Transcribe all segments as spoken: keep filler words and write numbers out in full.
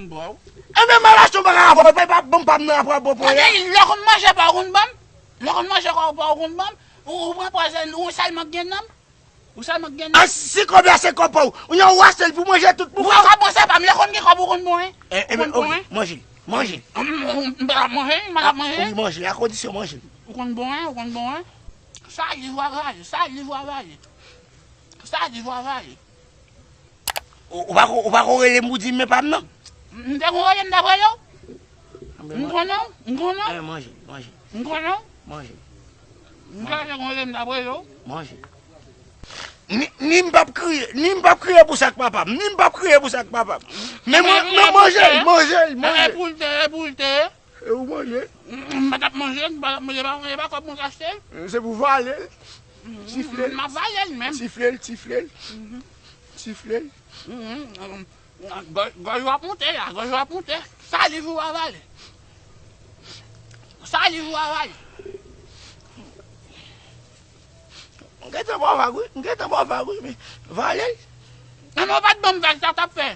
Bro. Enben, m al achte yon bagay avè w, pa, pa, ban m pa m nan apre, bon, pou. Lè w konn manje pa w konn ban m? Lè w konn manje pa w konn ban m? Ou, ou pran pòz, ou sèlman gen nanm? Ou sèlman gen nanm? A, si kòb la se kòb pa w, ou nan ou achte l pou manje tout pou ou. Ou pa ka bon, se pa m, lè w konn gen kòb ou konn bon, hein? Enben, ok, manje, manje. M pa ka manje, m pa ka manje. Wi, manje, a kondisyon manje. Ou konn bon, hein, ou konn bon, hein. Sa li vwa vale, sa li vwa vale. Sa li vwa vale. Ou, ou pa ko, ou pa ko rele m pou di m men pa m nan? M te kon rele m dapre yo. M konnen w, m konnen w. Eh, manje, manje. M konnen w. Manje. M te kon rele m dapre yo. Manje. Ni, ni m p ap kriye, ni m p ap kriye pou sa k papa m, ni m p ap kriye pou sa k papa m. Men mwen, men manje l, manje l, manje. E pou l te, e pou l te. E ou manje? M pa t ap manje, m pa t ap manje, pa, e pa kòb mwen k achte l. Se pou vale l. Sifle l. M ap vale l menm. Sifle l, sifle l. Sifle l. Gòj, gòj w ap monte la, gòj w ap monte. Saliv ou avale. Saliv ou avale. M gentan ba w vag wi, m gentan ba w vag wi, men vale l. Nan men w pa t ban m vag, sa w t ap fè?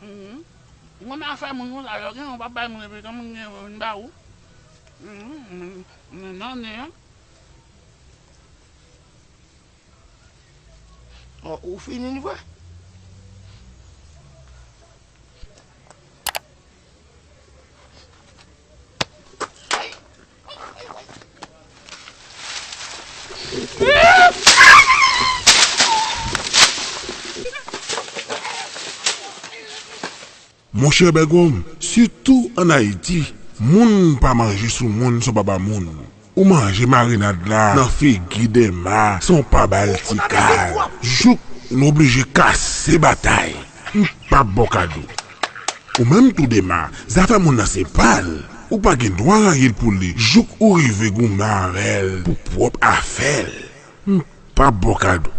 Mhm. Ou konn afè moun konsa, lè w gen, ou pa bay moun epi kan moun gen, vin ba ou. Mhm. Nan nen an. Ò, ou fini n vre? Monchè Bègòm, sitou ann Ayiti, moun pa manje sou moun si w pa ba moun. Ou manje marinad la nan figi Dema san w pa ba l ti kal. Jouk nou oblije kase batay. M p ap ba w kado. Ou menm tou Dema, zafè moun nan se pa l. Ou pa gen dwa rayi l pou li jouk ou rive goumen avè l pou pwòp afè l. M p ap ba w kado.